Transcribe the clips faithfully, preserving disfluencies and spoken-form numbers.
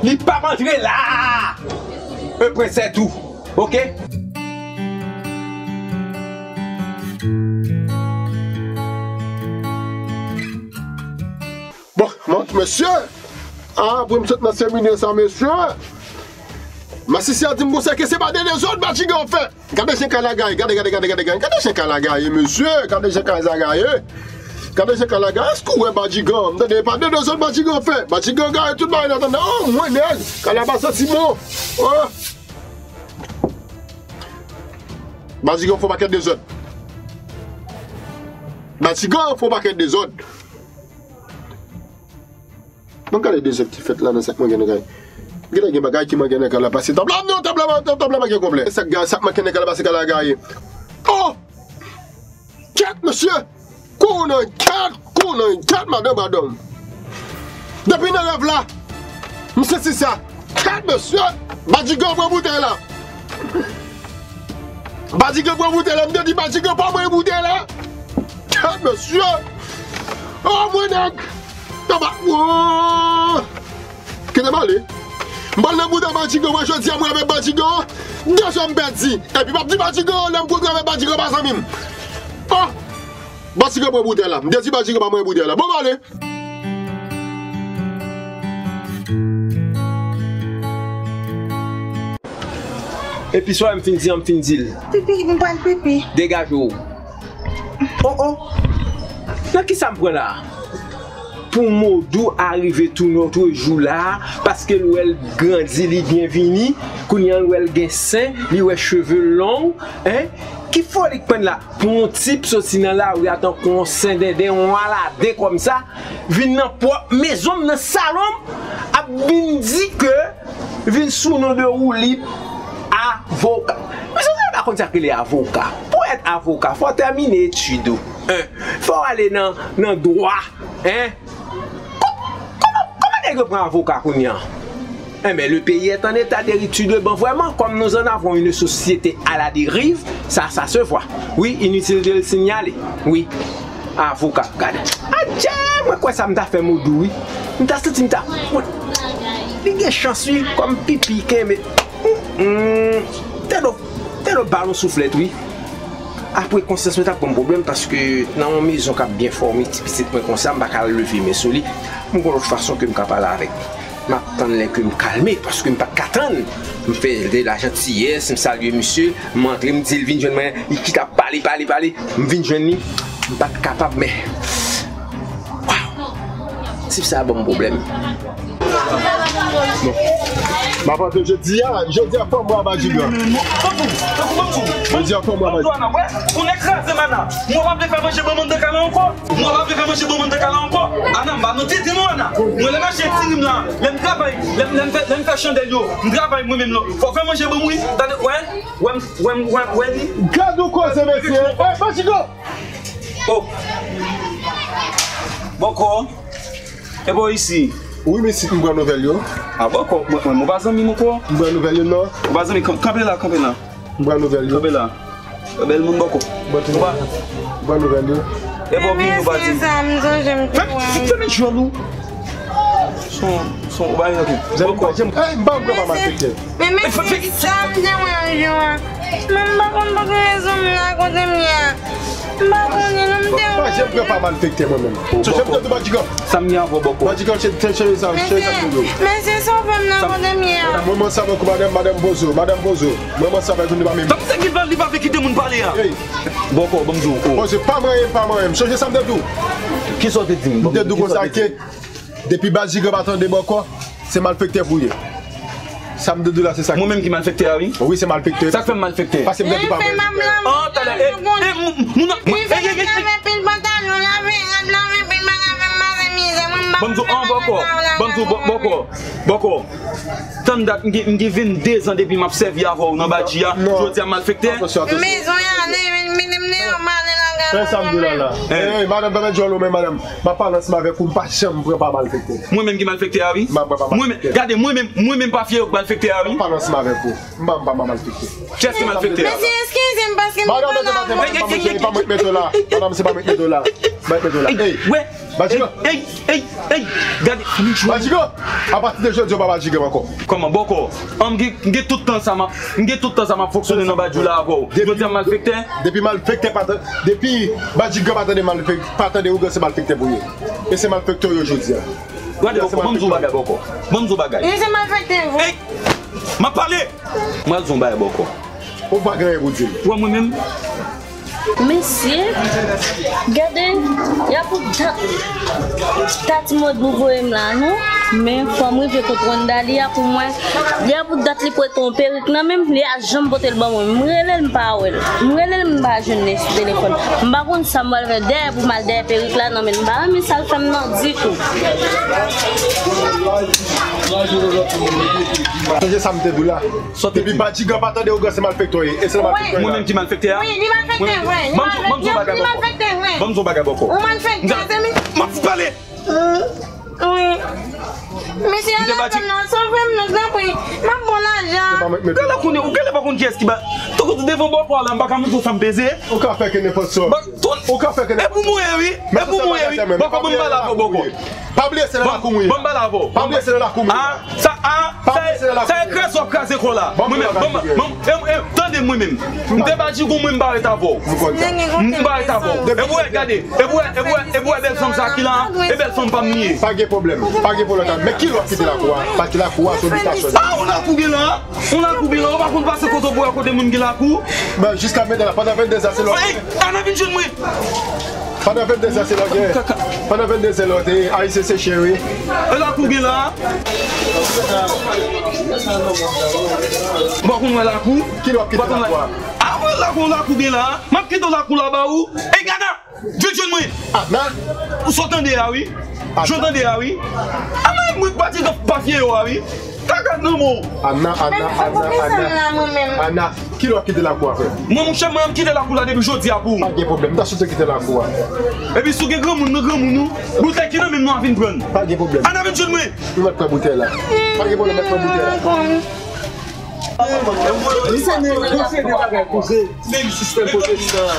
Li p ap antre la! E pwen sètou, oke? Bon, mont, mesye! Ah, pou m sot nan semine sa, mesye! Masisi a di m konsa ke se pa de dezòd Badjigan fè! Gade jan kay la gaye, gade, gade, gade, gade, gade, gade jan kay la gaye, mesye, gade jan kay la gaye. Gade jan kay la gaye, èske w wè Badjigan? M tande pa de dezòd Badjigan fè. Badjigan gaye tout bagay nan tande. Oh, mwen nèg, kay la pa santi bon. Oh. Badjigan fè yon pakèt dezòd. Badjigan fè yon pakèt dezòd. Ban m gade dezòd ki fèt la nan sa k manke nan kay. Genlè gen bagay ki manke nan kay la pase tab la. Non, tab la, tab, tab la manke konplè. Sa k ga-, sa k manke nan kay la pase kay la gaye. Oh! Kèt, mesye! Kou nan kèt, kou nan kèt, madanm, madanm. Depi nan rèv la, m santi sa. Kèt, mesye! Badjigan pran boutèy la. Badjigan pran boutèy la, m te di Badjigan pa pran boutèy la. Kèt, mesye! Oh, mwen nèg! Taba! Oh! Kite m ale. M pral nan boutèy Badjigan, mwen jodi a, mwen avèk Badjigan, de zòm pèdi. Epi m ap di Badjigan, lè m kontre avèk Badjigan, pa zanmi m. Oh! Badjigan pran boutèy la. M te di Badjigan pa pran boutèy la. Bon, m ale. Epi sa m fin di an, m fin di l. Pipi, m pral pipi. Degaje w. Oh, oh. Nan kisa m pran la? Pou Modou a rive tou nòt jou la, paske l wè l grandi, li byen vini, kounye a l wè l gen sen, li wè cheve long, en? Ki foli k pran la? Pou yon tip soti nan lari a tankou yon sendenden, yon aladen kòmsa, vin nan pwòp mezon m, nan salon m, ap vin di ke, vin sou non de Woulib avoka. Mesye, w pa konn sa k rele avoka. Pou w èt avoka, fò w tèmine etid ou. En, fò w ale nan, nan dwa. En, Kò-, kòman, kòman nèg yo pran avoka kounye a? Eh ben, le pays est en état de dérétudement, vraiment, comme nous en avons une société à la dérive, ça, ça se voit. Oui, inutile de le signaler. Oui. Avoka, gade. Adje, mwen kwè sa m ta fè Modou, wi. M ta santi m ta, mwen, li gen chans, wi, kòm pipi kenbe. Mm, mm. Tèt do, tèt do balon souflèt, wi. Apre konsyans mwen t ap ban m pwoblèm paske nan yon mezon k ap byen fòme ti pitit mwen konsa, m pa ka leve men sou li. M gon lòt fason ke m ka pale avèk li. M ap tann lè ke m kalme paske m pa t ka tann. M fè de la jantiyès, m salye misye, m antre, m di l vin jwenn mwen, li ki t ap pale, pale, pale, m vin jwenn li, m pa t kapab, men Waw! Tip sa a ban m pwoblèm. Non. M ap antre jodi a, jodi a fò m wè Badjigan. Jodi a fò m wè Badjigan. Ou nèg kraze mana. Mwen pa vle fè manje ban m anndan kay la ankò. Mwen pa vle fè manje ban m anndan kay la ankò. Ana, m pa nan tete non, Ana. Mwen lè m achte ti rim la, lè m travay, lè m, lè m fè, lè m fè chandèl yo, m travay mwen menm non. Fò fè manje ban m wi. Tande, wè, wè, wè, wè, wè li. Gad yon koze, mesye. Ey, Badjigan! Oh! Bòkò. E bò isi. Wi, men si m pran nouvèl yo. A bòkò, mwen, mwen, mwen pa zanmi m ankò. M pran nouvèl yo, non. Ou pa zanmi, kan-, kanpe la, kanpe la. M pran nouvèl yo. Kanpe la. Bèl moun bòkò. Ou pa, m pran nouvèl yo. E bò vini ou pa di m. Sa, m sonje m te wè. Fè, fè, fè men jwèl ou. Son, son, ou pa yon bòkò. Ey, m pa pran pa malfektè. Men mesye, sa m te wè yon jou a. Men m pa konn pou ki rezon m la kote m ye a. M pa konnen non, m te wè. Pa janm pran pa malfektè mwen menm. Sonje m te di Badjigan. Sa m gen avè w bòkò. Badjigan, chanje sa, chanje sa pou yo. Mesye, sove m nan kote m ye a. Mwen, mwen sa avèk ou, madanm, madanm Bozo, madanm Bozo. Mwen, mwen sa avèk ou, nou pa menm. Sa m te gen li pa vle kite moun pale a. Bòkò, ban m di w. Bozo, pa manyen m, pa manyen m. Sonje sa m te di w. Kisa w te di m? M te di w konsa ke Depi Badjigan pa tande bòkò, se malfektè pou ye. Sa m te di w la, se sa. Mwen menm ki malfektè a, wi. Wi, se malfektè. Sa k fè m malfektè? Paske m te di w pa vre. An, talè, e, e, moun, moun, ey, ey, ey, ey. Ban m di w, an, bòkò. Ban m di w, bò-, bòkò. Bòkò. Tann dat, m gen, m gen venndezan depi m ap sèvi avè w nan badji a. Jodi a, malfektè. Mezon an, men, men, men, men, m ale la. Fè sa m di w la, la. Ey, madanm, pa mèt jòl ou men, madanm. M ap pale ansanm avèk ou, m pa janm pran pa malfektè. Mwen menm ki malfektè a, wi. M pa pran pa malfektè. Mwen menm, gade, mwen menm, mwen menm pa fyè yo k malfektè a, wi. M ap pale ansanm avèk ou. M pa, m pa, m pa malfektè. Kiyès ki malfektè a? Mesye, eskize m paske m pa la. Madanm, se pa mwen k mete w la. Madanm, se pa mwen k mete w la. Mwen k mete w la. Ey, wè. Badjigan! Ey, ey, ey! Gade! Badjigan! Apati de jodi, ou pa Badjigan ankò. Kòman? Bòkò. An, m gen, m gen tout tan sa m ap, m gen tout tan sa m ap fonksyone nan Badjou la avè w. Jodi a malfektè? Depi malfektè pa tande, depi Badjigan pa tande malfektè, pa tande ougan, se malfektè pou ye. E se malfektè yo jodi a. Gade, Bòkò, ban m di w bagay, Bòkò. Ban m di w bagay. Li se malfektè, vre. Ey! M ap pale! M pral di w bagay, Bòkò. Ou pa gen anyen pou di m. Ou wè mwen menm? Mesye, gade, y a pou dat, dat mòd nou voye m la, non. Men fò m rive kot Wanda, li a pou mwen. Li a pou dat li pou ret yon perik nan men m, li a janm pote l ban mwen. M rele l, m pa wè l. M rele l, m pa jwenn li sou telefòn. M pa konn sa m pral fè dèyè pou m al dèyè perik la nan men l. M pa renmen sa l fè m nan ditou. Sonje sa m te di w la. Depi Badjigan pa tande ougan, se malfektè w ye. E se malfektè w ye. Mwen menm ki malfektè a? Wi, li malfektè vre. Li malfektè vre. Ban m di w bagay, Bòkò. Ban m di w bagay, Bòkò. Ou malfektè vre, se mi. M ap pale. Wi. Mesye, ann avè m non, sove m non, tanpri. M ap bon lajan. Gade la kounye, ou genlè pa konn kiyès ki ba. Tankou devan Bòkò a la, m pa ka montre w sa m peze. Ou ka fè ke nenpòt sa. Ou ka fè ke nenpòt sa. E pou mwen, wi. E pou mwen, wi. Bòkò, ban m pale avè w, Bòkò. Pa bliye se nan lakou m ye. Ban m pale avè w. Pa bliye se nan lakou m ye. Ah, sa, ah, sa, sa e kraze w ap kraze kò la. Mwen menm, ban m, ban m, e, e, tande mwen menm. M te Badjigan, mwen m pa ret avè w. M pa ret avè w. E pou wè, gade, e pou wè, e pou wè, e pou wè bèl fanm sa ki la, e bèl fanm pa m li ye. Pa gen pwoblèm, pa gen pwoblèm. Men kilè w ap kite lakou a? Pa kite lakou a, se yon bitasyon. Ah, yon lakou gen la. Yon lakou gen la, ou pa konn pase kote w pou wè kote moun gen lakou. Men jiska mentnan, pandan venndezè a, se lè w... Ey, Ana vin jwenn mwen. Pandan venndezè a, se lè w te, pandan venndezè a, lè w te Ayisyen se chen, wi. E lakou gen la. Ou pa konn wè lakou? Kilè w ap kite lakou a? Ah, wè lakou, lakou gen la. M ap kite w lakou la ba ou. Ey, Ana! Vin jwenn mwen. Ana? Ou sa w tande a, wi. Sa w tande a, wi. Ana, mwen pati nan pa fye yo a, wi. Kaka nan men w. Ana, Ana, Ana, Ana. Ana, kilè w ap kite lakou a, frè? Mwen, monchè, mwen, m kite lakou la depi jodi a pou ou. Pa gen pwoblèm, m ta swete kite lakou a. Epi si w gen granmoun nan granmoun ou, boutèy ki nan men nou a vin pran. Pa gen pwoblèm. Ana, vin jwenn mwen. Nou mèt pran boutèy la. Pa gen pwoblèm, mèt pran boutèy la. Li se de bagay koze. Menm sistèm pwotestan an,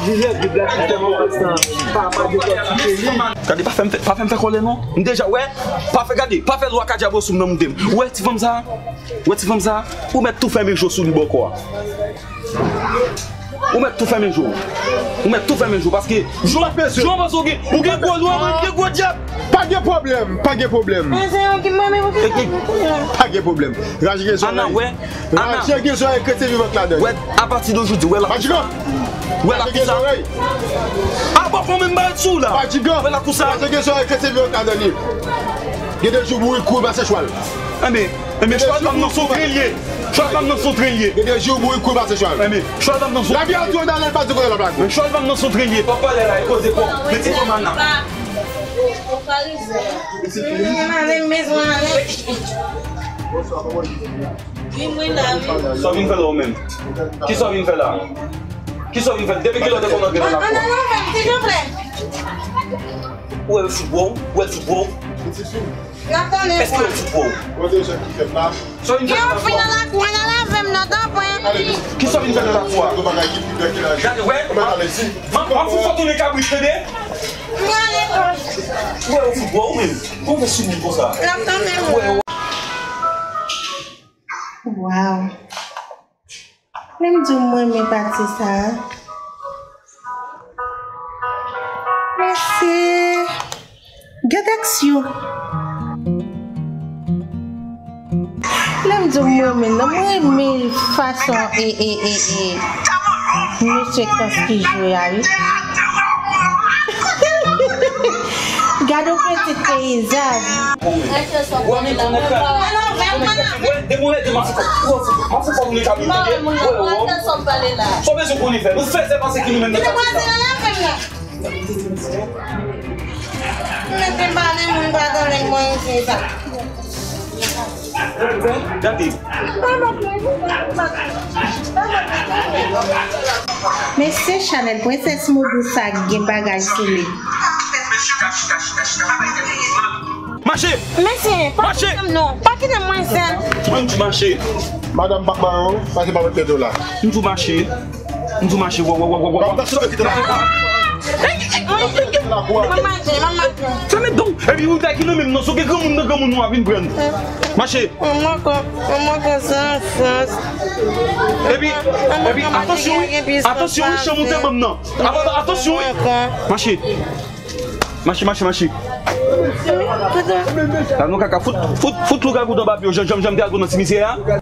lidè Bib la, sistèm pwotestan an, pa, pa depòtite li. Gade, pa fè m fè, pa fè m fè kòlè non. M deja wè, pa fè, gade, pa fè lwa kadyabo sou m nan, monte m. Ou wè ti fanm sa? Ou wè ti fanm sa? Ou mèt tou fèmen je w sou li bòkò a. Ou mèt tou fèmen je w. Ou mèt tou fèmen je w, paske jan, jan w panse w gen, ou gen gwo lwa, mwen gen gwo dyab. Pa gen pwoblèm, pa gen pwoblèm. Men se yon ki mwen, men pou ki sa nou konnen? Pa gen pwoblèm. Raje gen zòrèy. Ana, wè. Ana. Raje gen zòrèy, kretyen vivan k ladan. Wè, apati de jodi, wè la. Raje gen zòrèy. Wè la. Raje gen zòrèy. A, bon, fò menm ba sou la. Raje gen zòrèy, kretyen vivan k ladan li. Gen de jou bourik kouri pase chwal. Enben, enben, chwal pa m nan se yon tren l ye. Chwal pa m nan se yon tren l ye. Gen de jou bourik kouri pase chwal. Enben, chwal pa m nan se yon tren l ye. Lavi a tourne nan lè l pa di kote l ap lage. Men chwal pa m nan se yon tren l ye. Pa pale la, e koze pòp. Men ti fanm Ana. Ou pa rezon. Mwen ale, m bezwen ale. Wi, mwen la, wi. Sa w vin fè la ou menm? Kisa w vin fè la? Kisa w vin fè? Depi kilè w te konn antre nan lakou a? Ann, ann, ann, silvouplè. Ou wè foutbòl? Ou wè foutbòl? N ap tande. Èske w foutbòl? Sa w vin fè nan lakou a? Gen yon fi nan lakou a, ann al avè m non, tanpri. Kisa w vin fè nan lakou a? Gade, wè. M ap, m ap fè w tounen kabrit, tande? Mwen ale. Ou wè w foutbòl ou menm? Kòman w fè sou moun konsa? L ap tande mwen. Waw. Lè m di w m renmen pati sa a. Mesye, get aksyon. Lè m di w m renmen l, non, m renmen fason e, e, e, e, mesye Kans ki jwe a, wi. Gade yon pitit peyizaj. Gade. Mesye, chanèl Prensès Modou sa gen bagay sou li. Mache! Mesye, pa kite m non. Pa kite m mwen sèl. Mwen di mache. Madanm pa maron, pase pa mwen pèdo la. M di mache. M di mache, wè, wè, wè, wè, wè. Mwen mache, mwen mache. Fèmen dan w. Epi ou ta ki nan menm nan, so gen granmoun nan granmoun nou a vin pran. Mache. Mwen mwen kon, mwen mwen kon san sans. Epi, epi atansyon wi, atansyon wi, chanm ou te ban m nan. Apa, atansyon wi. Mache. Mache, mache, mache. La nou kaka fout, fout, fout lougawou dan bab yo, jan, jan, jan m te al pran nan ti mizyè a.